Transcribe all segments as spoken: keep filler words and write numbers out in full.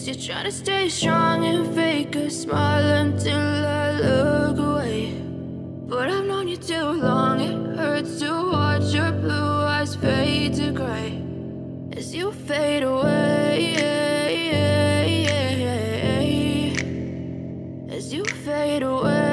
You're trying to stay strong and fake a smile until I look away. But I've known you too long, it hurts to watch your blue eyes fade to gray as you fade away. As you fade away.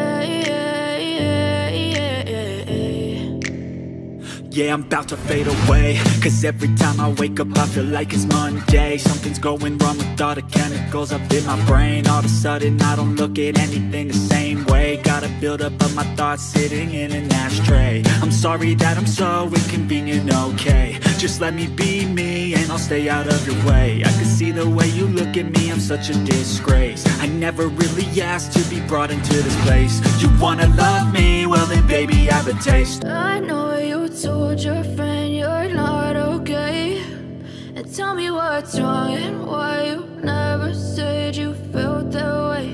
Yeah, I'm about to fade away. Cause every time I wake up, I feel like it's Monday. Something's going wrong with all the chemicals up in my brain. All of a sudden, I don't look at anything the same way. Got a buildup of my thoughts sitting in an ashtray. I'm sorry that I'm so inconvenient, okay? Just let me be me and I'll stay out of your way. I can see the way you look at me, I'm such a disgrace. I never really asked to be brought into this place. You wanna love me? Well, then, baby, I have a taste. I know you told your friend you're not okay. And tell me what's wrong and why you never said you felt that way.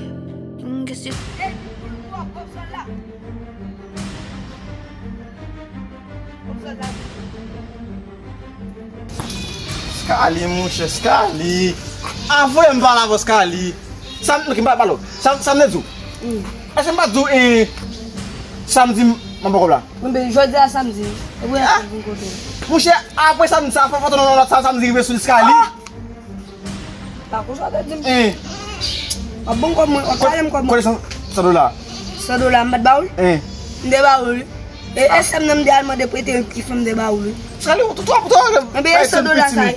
And guess you Scarly, monchè, Scarly. Avoye m pale avè w, Scarly. Sa m, ok, m pa pale w. Sa, sa m te di w. Èske m pa t di w, eh, samdi, m ap bò kòb la? Wi, men jodi a samdi. E pou yon samdi m kote w. Monchè, apre samdi sa, fò, fò tonton nan lòt sa, samdi rive sou li, Scarly. Pa konsa w te di m. Eh. W ap ban m kòb mwen, w ap pale m kòb mwen. Kote san, san dola? San dola, m pa t ba w li? Eh. M te ba w li. E, e sè m nan m te al mande prete ki fè m te ba w li. Scarly, ou twò, twò, twò. Enben, e san dola sa,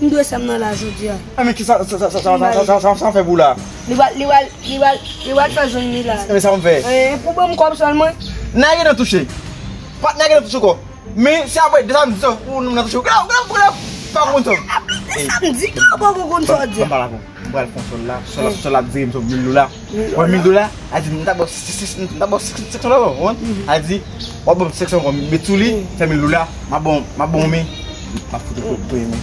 m dwe sè m nan la jodi a. Enben, kisa, sa, sa, sa fè pou la? Li pral, li pral, li pral, li pral fè jwenn li la. Enben, sa m fè? E, pou ban m kòb sèlman. Nèg nan touche. Patnè gen nan touche kò. Men si apre de samdi sa ou nan touche. Gade, gade, gade, pa konn sa. Apre de samdi, gade, pa konn sa w di. Ban m pale avè w. M pral fè yon sòl la. Sòl la, sòl la ap dire m sou mil dola. Wè mil dola, a di m ta ba w senk san dola, ou konprann? A di, w ap ban m senk san ankò, met sou li, fè mil dola, m ap ba w, m ap ba w men. M ap fout ou premye.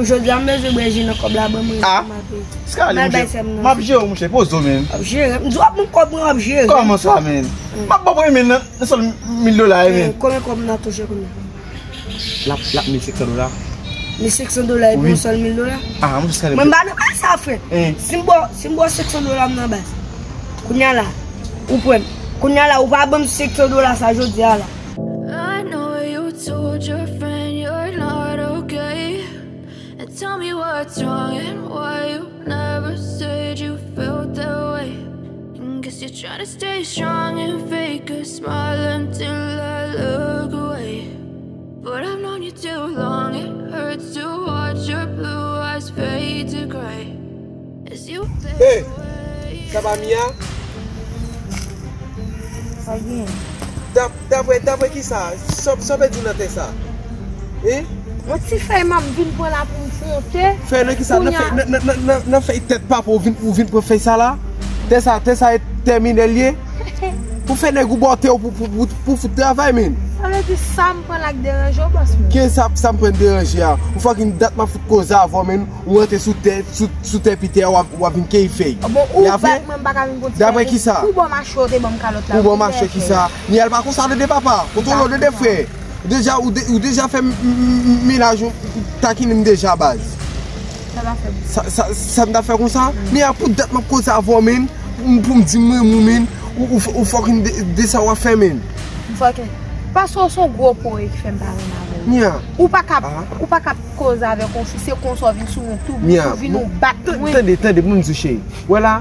Jodi a m bezwen bwè ji nan kòb la, ban mwen. Ah, Scarly, monchè, m ap jere w, monchè, poze w, men. W ap jere? M di w ap ban m kòb mwen, w ap jere? Kòman sa, men? M ap ba w premye nan, nan sòl mil dola, men. Konbyen kòb m nan touche kounye a? L ap, l ap mil senk san dola. Mil senk san dola epi yon sòl mil dola? Ah, monchè, Scarly. Mwen m pa nan bagay sa, frè. Si m ba w, si m ba w senk san dola m nan baz. Kounye a la, ou pran. Kounye a la, ou pa ban m senk san dola sa jodi a la. I know you told your friend you're not okay. And tell me what's wrong and why you never said you felt that way. And guess you're trying to stay strong and fake a smile until I look away. But I've known you too long, it hurts to watch your blue eyes fade to gray. As you fade away. Sa pa Mia? Sa gen. Dap, dapre, dapre kisa? Sa, sa w pèdi nan tè sa? Hein? Yon ti fèy m ap vin pran la pou m fwonte. Fèy nan kisa? Nan fèy, nan, nan, nan, nan, nan fèy tèt papa w vin, ou vin pran fèy sa la? Tè sa, tè sa e tèminèl ye? Ou fè nèg ou bòte w pou, pou, pou, pou fout travay, men. Sa vle di sa m pran la k deranje w, bòs mwen? Ki sa, sa m pran deranje a? Ou fucking dat m ap fout koze avè w, men. Ou rantre sou tè, sou, sou tè Peter, w ap, w ap vin keyi fèy. Bon, ou bat mwen, m pa ka vin konn ti fèy. Dapre kisa? Pou bò mache w te ban m kalòt la. Pou bò mache kisa? Ni al pa konsa de de papa. Kontwole w de de frè. Ou deja, ou de, ou deja fè m, m, m, mennaj ou takine m deja baz. Sa pa fè m. Sa, sa, sa m ta fè konsa? Men a pou dat m ap koze avè w, men, pou, pou m di m renmen w, men, ou, ou, ou fucking de, de sa w ap fè, men. Fucking. Paske w se yon gwo pwoye ki fè m pa renmen avè w. Mia. Ou pa ka, ou pa ka koze avèk yon fi, se konsa w vin sou mwen tou, ou vin ou bat mwen. Tande, tande, pou m di w cheri. Wè la,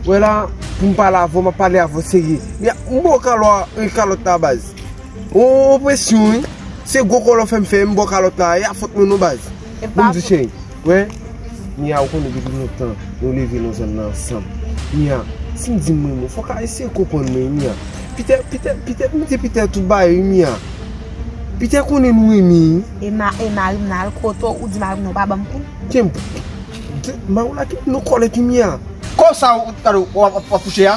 wè la, pou m pale avè w, m ap pale avè w serye. Mia, m ba w kalò, kalòt la baz. Yon opresyon, wi. Se gwo kòlò fè m fè, m ba w kalòt la, e a fòt mwen non baz. Pou m di w cheri, wè, Mia, ou konnen depi lontan, nou leve nan zòn nan ansanm. Mia, si m di m renmen w, fòk a eseye konprann mwen, Mia. Peter, Peter, Peter, m di Peter tout bagay, wi, Mia. Peter konnen nou renmen, wi. E ma, e mari m nan al kote w, ou di mari m nan w pa ban m kou? Kèm, mari w la ki nan kòlèt, wi, Mia. Konsa, w, w ap, w ap touche a?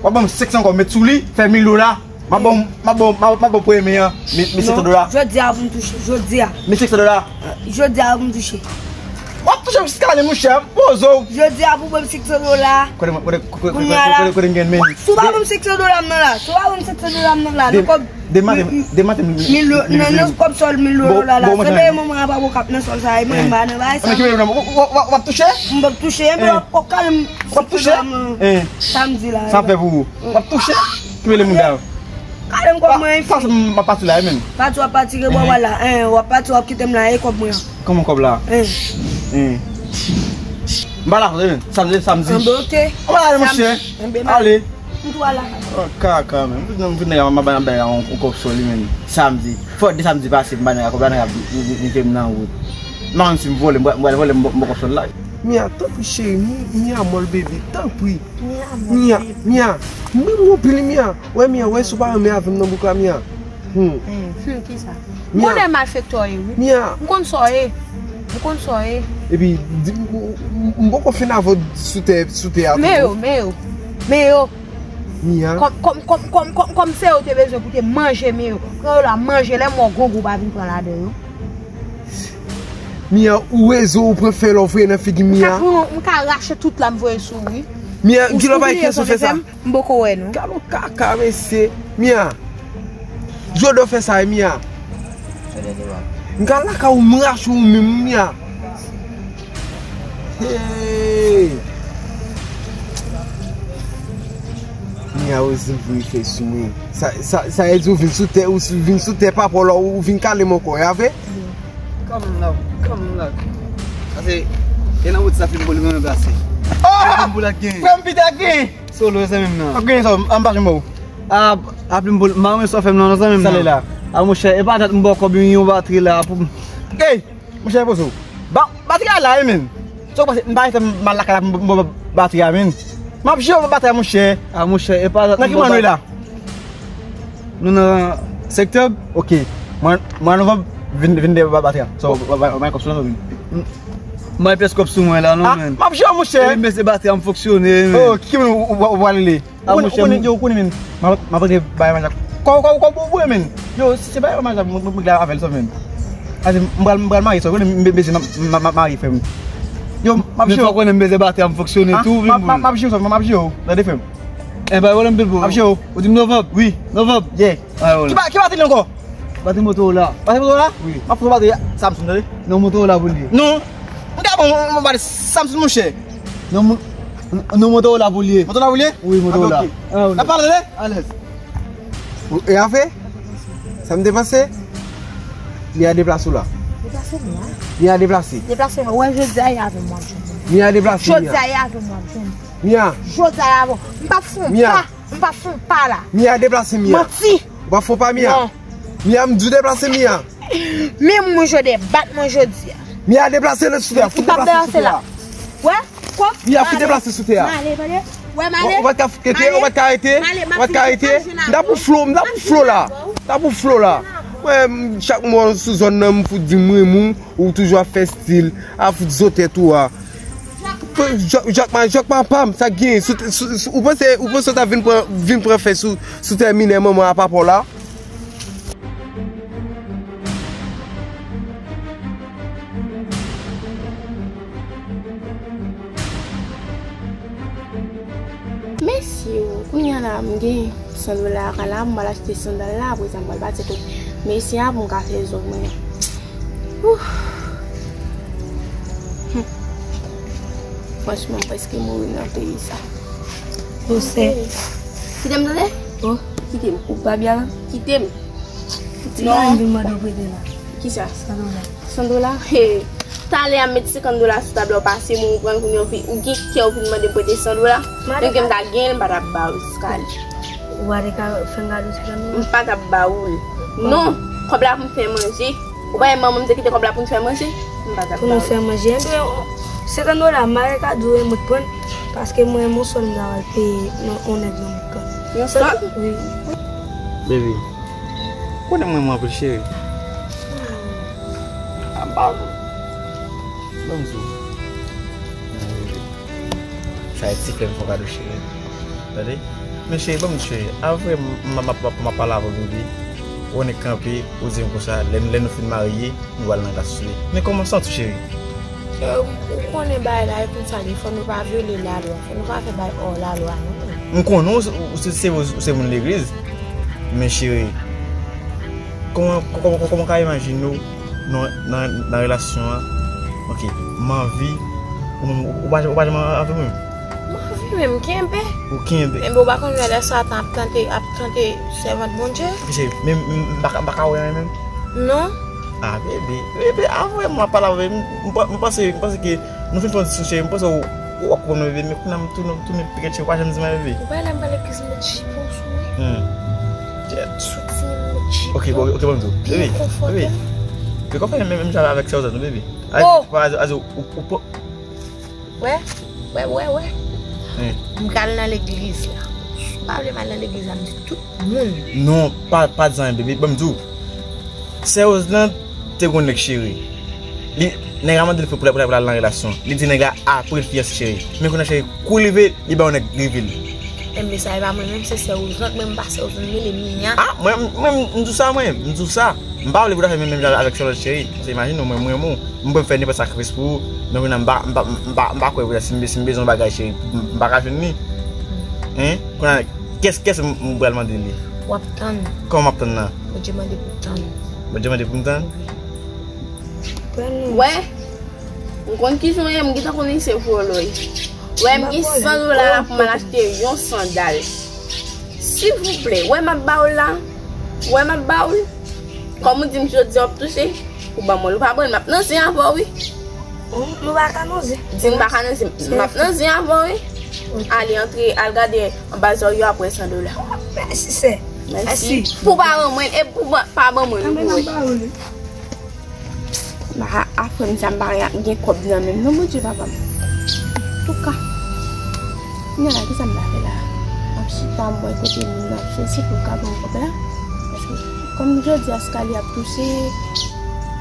W ap ban m senk san ankò, met sou li, fè mil dola. M ap ba w, m ap ba w, m ap, m ap ba w premye an, mil, mil senk san dola. Jodi a pou m touche, jodi a. Mil senk san dola. Jodi a pou m touche. W ap touche m jiska ale, monchè, m poze w. Jodi a pou ban m senk san dola. Kote, kote, kote, kote, kote, kote, kote m gen men? Si w pa ban m senk san dola m nan la, si w pa ban m senk san dola m nan la, nan kòb. Demen maten, demen maten, mil do-, nan, nan kòb sòl mil dola la. Sanble manman an pa bon k ap nan sòl sa, e mwen m pa nan bagay sa. Ki mwen w ap touche? M p ap touche, epi w ap kale m. W ap touche? Samdi la. Sa fè pou ou? W ap touche? Ki mele moun da yo? Kale m kòb mwen, anfen. Pati m ap pati la, wi, men. Pati w ap pati, ke bò w la, en, w ap pati, w ap kite m la, e kòb mwen an. Kòman kòb la? En. En. M pa la, men. Samdi, samdi. Anben, oke. Anben, ale, monchè. Anben, ale. M tou ala. Oh, kaka, men. M vin, m vin, m ap bay, m ap bay yon, yon kòb sou li, men. Samdi. Fò de samdi pase, m bay nèg la kòb la, nèg la m, m, m, m nan wout. M pa konn si m vole, m, m, m vole, m, m kòb sou la. Mia, tanpri, cheri, m, Mia mòl, baby, tanpri. Mia, Mia, m renmen w anpil, Mia. Wè, Mia, wè, si w pa renmen avè m nan bouk la, Mia. Hmm. Hmm, kisa? M konnen malfektè w ye, wi. Mia. M konn sa w ye. M konn sa w ye. Epi, di, m, m, m, m poko fin avè w sou tè, sou tè a tou. Men yo, men yo. Men yo. Mia. Kòm, kòm, kòm, kòm, kòm, kòm se yo te bezwen pou te manje men yo. Pran yo la, manje, lè mò gongon pa vin pran ladan yo. Mia, ou rezo, ou pran fè lò voye nan figi m, Mia. M ka pran, m ka rache tout la m voye sou ou, wi. Mia, ou, ou bliye sa w te fè m? M poko wè, non. Gad on kaka, mesye. Mia. Jodi w fè sa, Mia. M ka lakay ou, m rache ou menm, Mia. Hey. Mia, ou vin voye fè sou mwen. Sa, sa, sa vle di ou vin sou tè, ou vin sou tè papa w la, ou vin kale m ankò, e a vre? Come on, love. Come on, love. Pase, e nan wout sa fim pou li menm plase. Oh! Fim pou l ak gen. Frè m pita gen. Solo, zanmi m nan. Ap gen sa, an pa janm ou. A, a plim pou l, m pa renmen sa w fè m nan, non, zanmi m nan. Sa l la. A, monchè, e pa dat m ba w kòb yon batri la pou m. Ey! Monchè, poze w. Ba, batri a la, wi, men. Sa w panse, m pa gentan m al lakay la pou m ba w batri a, men. M ap jere w batri a, monchè. A, monchè, e pa... Nan ki mwa nou ye la? Nou nan sektè. Ok. Mwa, mwa novanm, vin, vin de ba-, batri a. So, w, w, w, w, w, kòb sou mwen, vin. M, m pa gen pyès kòb sou mwen la, non, men. M ap jere w, monchè. Wi, men se batri a m fonksyone, men. Oh, ki moun ou, ou, ou pral rele? A, ou konnen, monchè, ou konnen, yo, ou konnen, men. M ap, m ap antre bay manzè. Kò, kò, kò, kò, kò, men. Yo, se, se bay manzè, mwen, mwen, mwen, avè l, sò, men. Ase, m pral, m pral marye, sò, ou konnen, m, m, m, m, m, m, marye, frè m. Yo, m ap jere w. Men fò w konnen m bezwen batri a m fonksyone tou, wi, m, m, m ap jere w, sò, m ap jere w. Tande, frè m. E, bay pwoblèm, Bilbo. M ap jere w. Ou di m novanm? Wi, novanm. Yeah. Bay pwoblèm. Ki ba-, ki batri l ankò? Batri Motorola. Batri Motorola? Wi. M ap fout batri Samsung, tande? Non, Motorola pou l ye. Non. M ka bon, m, m, batri Samsung, monchè. Non, mo-, non, Motorola pou l ye. Motorola pou l ye? Wi, Motorola. Ok, ok. N ap pale, tande? Alèz. E a fè? Sa m te panse? Li a deplase w la. Deplase m la? Li a deplase. Deplase m. Wè, jodi a, e avè m w ap jwenn. Li a deplase, Mia. Jodi a, e avè m w ap jwenn. Mia. Jodi a, e avè m. M p ap fè yon pa. M p ap fè yon pa la. Mia, deplase, Mia. Manti. Ou p ap fè yon pa, Mia? Non. Mia, m di w deplase, Mia. Men mwen jodi, bat mwen jodi a. Mia, deplase l sou tè a. Fout deplase sou tè a. Wè? Kòb. Mia, fout deplase sou tè a. M ale, tande. Wè, m ale. Ou pa ka kete, ou pa ka rete. Ou pa ka rete. M ta pou flo, m ta pou flo la. M ta pou flo la. Wè, m, chak mwa sou zòn nan, m fout di m renmen w, ou toujou ap fè stil, ap fout zo tèt ou a. Jòk, jòk ma, jòk ma pa m, sa k gen? Sou, sou, sou, ou panse, ou panse w ta vin pran, vin pran fè sou, sou tè minè manman a papa w la? Mèsi o, kounye a la m gen san dola lakay la, m al achte sandal la, apre sa m pral pati kot mesye a pou m ka fè zòn mwen. Ouf. Hmm. Franchman, m prèske mouri nan peyi sa. Yo, sè. Kite m tande? Oh, kite m. Ou pa byen la? Kite m. Ti mwen vin mande w prete la. Kisa? San dola. San dola? He. Talè a m met senkant dola sou tab la, ou pase mwen, ou pran l kounye a, ou gen kè ou vin mande m prete san dola. Menm ke m ta gen l, m pa t ap ba ou jiska li. Ou pa te ka fè m kado senkant dola? M pa t ap ba ou l. Non, kòb la pou m fè manje. Ou pa wè manman m te kite kòb la pou n fè manje? M pa t ap ba ou. Pou nou fè manje. Enben, senkant dola, m pa gen kado, mwen t pran l, paske mwen, yon sòl m ta pral peye yon nèg nan mwen pran. Yon sòl? Wi. Baby, ou konnen mwen, mwen anpil, cheri. A, ba m. Ban m di w. Sa e ti frè m fè w kado, cheri. Tande? Men cheri, ban m di, cheri. Avre, m, m, m, m, m ap pale avè w, baby. Ou konnen kanpe, ou di m konsa, lè, lè nou fin marye, nou pral nan gras sou li. Men kòman w santi w, cheri? Ou konnen bagay la e konsa li, fò nou pa vyole lalwa, fò nou pa fè bagay hors lalwa non. M konnen w se, se, se, se moun legliz, men cheri, kòman, kòman, kòman w ka imajine w nan, nan, nan relasyon an? Ok, m anvi, ou, ou, ou pa, ou pa janm anvi mwen? M anvi men m kenbe. Ou kenbe. Enben ou pa konn lè Satan ap tante, ap tante sèvant Bondye? Cheri, men m, m pa ka, m pa ka wè anyen menm? Non. Ah, bebe, bebe, avwe m ap pale avè m, m, m panse, m panse ke nou fin fè yon diskisyon, cheri, m panse w, w ap konprann mwen, bebe, men kounye a m tounen, m tounen pi rèd, cheri, w pa janm di m anyen, bebe. Ou pa la m pale kis m met jipon sou mwen. Hmm. Soutyen m met jipon. Ok, bon, ok, bon, bebe, bebe. Byen konfòte m. Bebe, konfòte m menm, menm jan avèk sè w, bebe. Oh! Aze, aze, ou, ou, ou, Wè, wè, wè, wè. Hmm. M pral nan legliz la. Si w pa vle m al nan legliz la, m di tout moun. Non, pa, pa di anyen, bebe. Ban m di w. Sè Rose lan te gon nèg cheri. Li, nèg la mande l pou, pou, pou, pou l al nan relasyon. Li di nèg la apre l fiyanse cheri. Men kounye a cheri, kou l rive, li ba yon nèg rive l. Enben sa e pa mwen menm, se sè Rose lan, mwen m pa sè Rose lan, m rele Mia. Ah, mwen, mwen, m di w sa, mwen, m di w sa. M pa vle pou w ta fè menm, menm jan avèk sè Rose cheri. Paske imajine w, mwen, m renmen w. M prè fè nenpòt sakrifis pou ou. Men kounye a m pa, m pa, m pa, m pa kwè si m, si m bezwen yon bagay cheri, m, m pa ka jwenn li. Hein? Kounye a, kès, kès m, m pral mande li? W ap tann. Kòman m ap tann nan? Bondye mande pou w tann. Bondye mande pou m tann? Wè, m konn kijan w ye, m gentan konnen se vòlò w ye. Wè, m gen san dola la pou m al achte yon sandal. Silvouplè, wè m ap ba w la. Wè m ap ba w l. Kòm ou di m jodi a w ap touche, ou ban mwen l. Ou pa ban l, m ap nan zen avè w, wi. Oh, nou pa ka nan zen. Di m pa ka nan zen. M ap nan zen avè w, wi. Ok. Ale, antre, al gade anba zòrye w ap wè san dola. Oh, mèsi, sè. Mèsi. Mèsi. Pou pa ban mwen, e pou pa, pa ban mwen, wi. Kanmenm, m ap ba w li. Ba a frè m sa m pa gen kòb nan men m non, Bondye papa m. Antouka, kounye a la, kisa m ta fè la? M ap chita, m wè kote moun nan ap fè, si pou l ka ban m kòb la. Paske, kòm jodi a Scalia ap touche,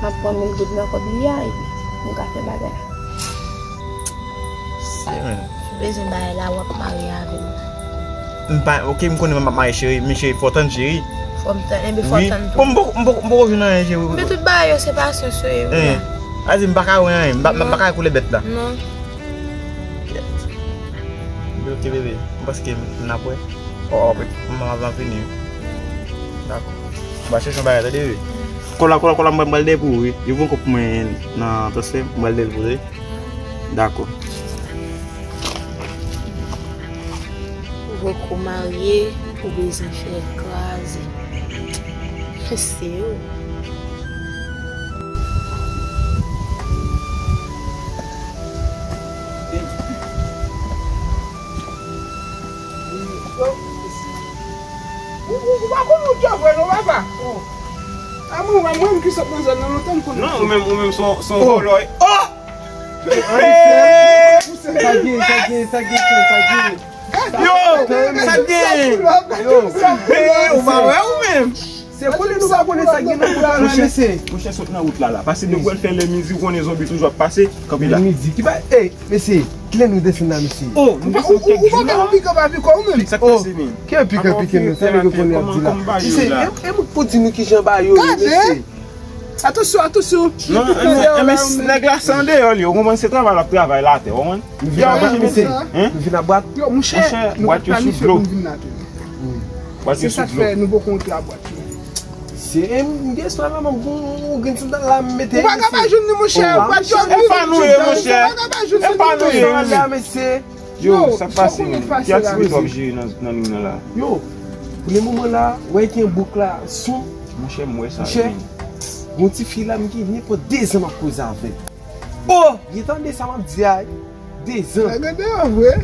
m ap pran mil goud nan kòb li a, epi m ka fè bagay la. Se menm. Si w bezwen bagay la, w ap marye avè m. M pa, ok, m konnen m ap marye, cheri, men cheri, fò w tann, cheri. Fò m tann, enben fò w tann tou. Bon, m poko, m poko, m poko jwenn anyen, cheri. Men tout bagay yo, se pasyans yo ye, wi. Hein. Sa di m pa ka wè anyen, m pa, m pa ka wè koulè bèt la. Non. Kèt. Ok, bebe, m panse ke n ap wè. Oh, ok, m ap vini. Dakò. M va chèche yon bagay, tande, bebe. Kòb la, kòb la, kòb la, m pral dèyè pou ou, wi. Yo voye kòb pou mwen nan transfè, m pral dèyè pou ou, wi. Dakò. Ou poko marye, ou bezwen fè kraze. Se ou. Ou, ou, ou pa konn wout yo vre non, papa. A mwen, mwen, mwen ki sot nan zòn nan lontan, m konnen. Non, ou menm, ou menm se yon, se yon vòlò. Oh! Sa gen, sa gen, sa gen, sa gen. Yo, sa gen. Yo, ou pa wè ou menm. Se konnen nou pa konnen sa gen nan kont la, mesye. Monchè, sot nan wout la, la. Pase depi w fè lè midi, ou konnen zonbi toujou ap pase, kanpe la. Lè midi, ki pa, ey, mesye, kilè nou desann la, mesye? Oh, nou desann kèk jou la. Ou pa pikan pa pikan ou menm? Sa k pase menm? Ki pikan pikan nou, sa nèg yo konnen ap di la? Mesye, e, e moun pou di nou kijan ba yo, mesye. Atansyon, atansyon. Non, men, men nèg la se andeyò li, ou konprann, se travay l ap travay la atè, ou konprann? Nou vin ap bwat, mesye. Nou vin ap bwat. Yo, monchè, nou pa planifye pou n vin la tou. Bwat yo sou dlo. Se sa k fè nou poko antre a bwat yo. Se, m gen swa la, m ap gon, gon grenn sandal la, m mete. Ou pa ka pa jwenn li, monchè, bwat yo vin. E pa nou ye, monchè. E pa nou ye, mesye. Yo, sa k pase menm? Ki aktivite w ap jere nan, nan liy nan la? Yo, pou le moman la, wè gen bouk la, sou. Monchè, m wè sa. Monchè, gon ti fi la, m gen nenpòt dezan m ap koze avè l. Oh! Byen tande sa m ap di a, dezan. Nèg deyò vre.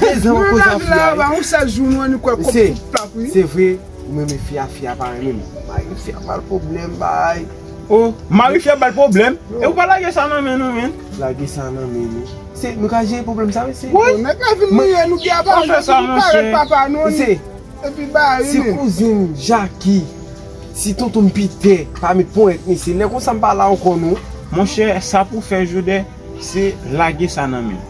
Dezan m ap koze avè l. La, ba yon sèl jou, nou annik wè kòb tout plat, wi. Se vre. Ou menm fi a, fi a pa renmen m. Mari fi a ba l pwoblèm, bay. Oh, mari fi a ba l pwoblèm? E ou pa lage sa nan men nou, men. Lage sa nan men nou. Se, nou ka jere pwoblèm sa, mesye. Wi. Nèg la vin mouye nou byen apa, nou parèt papa nou. Mesye. Epi ba, se kouzen m, Jackie. Si tonton m Peter, pa met ponyèt, mesye. Lè konsa m pa la ankò, non. Monchè, sa pou fè jodi. Se lage sa nan men.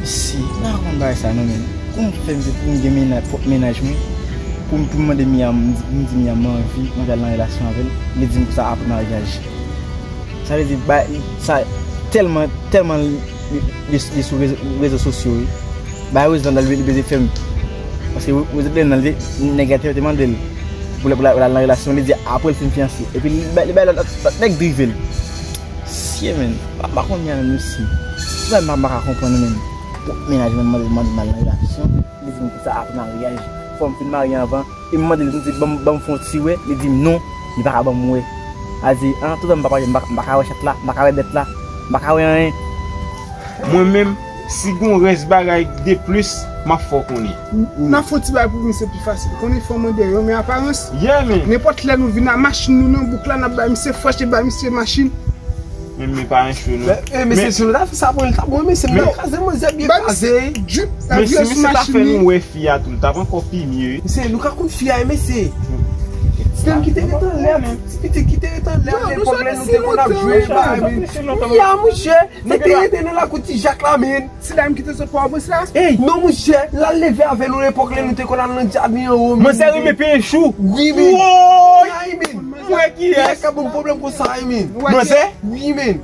Si, m pa konn bagay sa non, men. Kòman fè m se pou m gen mennaj, pwòp mennaj mwen, pou m, pou m mande Mia, m di, m di Mia m anvi, m anvi al nan relasyon avè l, li di m konsa apre maryaj. Sa vle di, ba, sa tèlman, tèlman li, li, li sou rezo, rezo sosyo, wi. Ba, Roselande li, li bezwen fè m. Paske Roselande, nèg la te, te mande l pou l, pou l, pou l al nan relasyon, li di apre l fin fiyanse. Epi li bay, li bay lòt, lòt, lòt nèg drive l. Sye, men, m pa, m pa konn Mia menm, mesye. Sa m pa, m pa ka konprann menm. Pwòp mennaj mwen mande, mande m al nan relasyon. Li di m konsa apre maryaj. Fò m fin marye anvan. E m mande l, m di, ban m, ban m fè yon ti wè. Li di m non, li pa ka ban m wè. A di, an, toutan m pa pale, m pa, m pa ka wè chat la, m pa ka wè bèt la, m pa ka wè anyen. Mwen menm, si gon rès bagay de plis, m ap fè w konnen. N ap fè yon ti bagay pou misye pi fasil. Konnen fò mwen de renmen aparans. Yeah, man. Nenpòt lè nou vin a machin nou nan bouk la, n ap bay misye frèch e bay misye machin. Men, men pa yon cho, non. Men, men, mesye, si nou ta fè sa pou li, ta bon, mesye, m ta kraze manzè byen kraze. Men si misye ta fè nou wè fi a tou, l t ap ankò pi mye, wi. Mesye, nou ka konn fi a, mesye. Ti dam ki te ret anlè a, ti pitit ki te ret anlè a, lepòk lè nou te konn ap jwe, bagay, men. Fi a, monchè, li te rete nan lakou Ti Jak la, men. Ti dam ki te sot Pòtoprens la? Non, monchè, l al leve avè nou lepòk lè nou te konn al nan jaden anwo, men. Manzè renmen peye chou. Wi, men. Woy! Mwen kiyès? Nèg ka ban m pwoblèm konsa, wi, men. Manzè? Wi, men.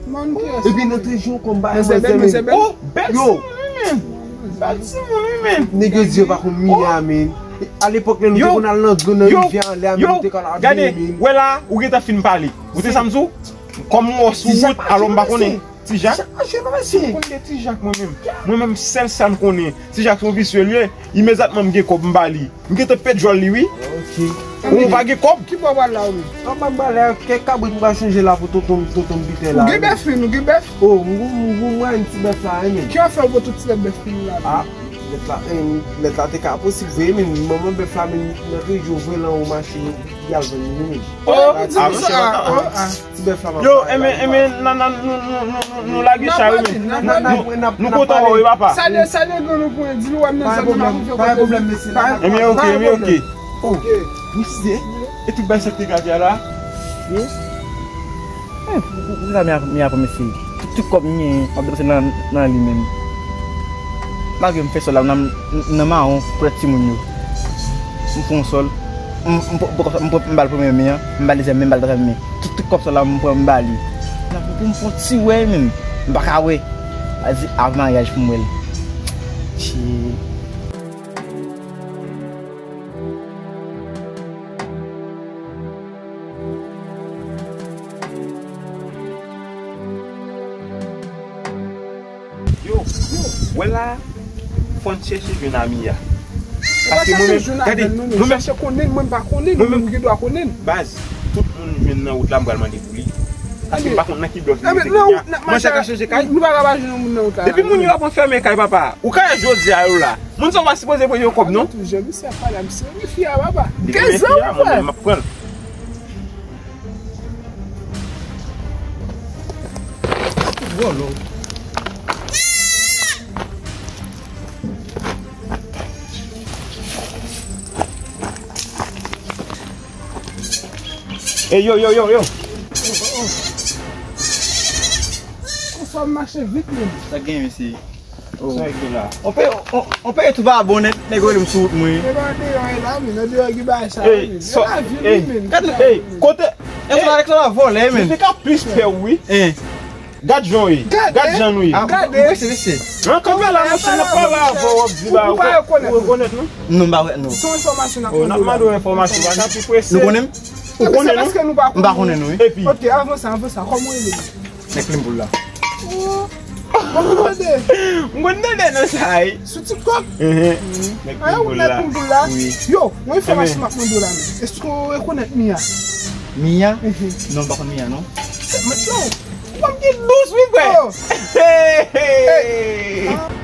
Epi nan trezon kòm bagay manzè, men. Oh, bèl ti moun, wi, men. Bèl ti moun, wi, men. Nèg yo di yo pa konn Mia, men. A lepòk lè nou te konn al nan grann nan rivyè anlè a, men, nou te konn al gade, men. Wè la, ou gentan fin pale. Ou te sa m di w? Kòm m wè w sou wout, alò m pa konnen. Ti Jak? Ti Jak mache, non, mesye. M konn de Ti Jak mwen menm. Mwen menm, sèl sa m konnen, Ti Jak se yon visye l ye. Imedyatman m gen kòb, m ba li. M gentan pèt djòl li, wi. Ok. Ou pa gen kòb? Ki bò w pral la, wi? An, m ap ba li kèk kabrit m pral chanje la pou tonton, tonton m pete la. Ou gen bèf, wi, nou gen bèf? Oh, m, m, m, m, m, yon ti bèf la, wi, men. Ki afè w pote tout ti bèf, bèf pou nou la? Ah, lèt la, eh, lèt la te ka posib vre, men manman bèf la, men nan trezon vre lan ou mache, y al vann li, men. Oh, ah, ah, ah. Ti bèf la, m ap... Yo, enben, enben, nan, nan, nou, nou, nou, nou, nou lage chay, wi, men. Nou, nou kontan wè w, wi, papa. Salye, salye, grann nou pou di nou wè m nan zòn nan, m ap fè kote. Pa gen pwoblèm, mesye. Enben, ok, enben, ok. Oh, mesye, e tout bagay sa k te gade a la? Wi. Eh, pou, pou, pou sa, mi ap, mi ap mesye. Tout, tout kòb m genyen, m ap depanse nan, nan li menm. Malgre m fè sòl la, nan, nan mawon, pou lòt timoun yo. M pran yon sòl, m, m, m, m, m ba l premye men an, m ba l dezyèm men, m ba l twazyèm men. Tout, tout kòb sòl la, m pran, m ba li. Nan pou, pou m fè yon ti wè, menm, m pa ka wè. A di, avè maryaj pou m wè l. Shit. Yo, yo, wè la, fò n chèche jwenn Ami a. Paske mwen menm, gade, nou menm chèche konnen l, mwen m pa konnen l, nou menm nou gen dwa konnen l. Baz, tout moun m jwenn nan wout la, m pral mande pou li. Paske m pa konn nan ki blòk li rete kounye a. Mwen chèche chanje kay. Nou pa ka pa jwenn yon moun nan wout la. Depi moun yo ap anfèmen kay papa, ou ka wè jodi a yo la. Moun sa yo pa sipoze voye yo kòb, non. Tou jèn, misye ap pale a misye, wi, fi a papa. Li gen zam, wi, frè. M ap pran l. Vòlò. Ey, yo, yo, yo, yo. Konsa w mache vit, menm. Sa gen, mesye? Oh. Sa gen la. On pe, on, on pe tou vagabon nèt, nèg yo rele m sou wout mwen. E pa deyò e la, men nan deyò ki bay sa, men. E lavi, men. Gad, ey, kote, e sa avèk sa va vòlè, men. Misye ka plis pè w, wi. Gad jan w ye. Gad jan nou ye. Gade. Mwen se mesye. An, kanpe la, monchè, n ap pale avè w, w ap di ba, ou pa rekonèt nou? Non, m pa wè, non. Se yon enfòmasyon n ap mande w la. N ap mande w enfòmasyon, pa janm pi prese. Nou konnen m? Ou konnen nou? M pa konnen nou, wi. Epi? Ok, avanse, avanse, kòman w rele? Nèg plim boul la. Oh, mwen tande. Mwen tande nan sa, wi. Sou TikTok? Enhen. Nèg plim boul la. Wi. Yo, yon enfòmasyon m ap mande w la, men. Èske w rekonèt Mia? Mia? Non, m pa konn Mia, non. Se, men, non. Ou pa m gen dous, wi, frè. Oh. Hey, hey.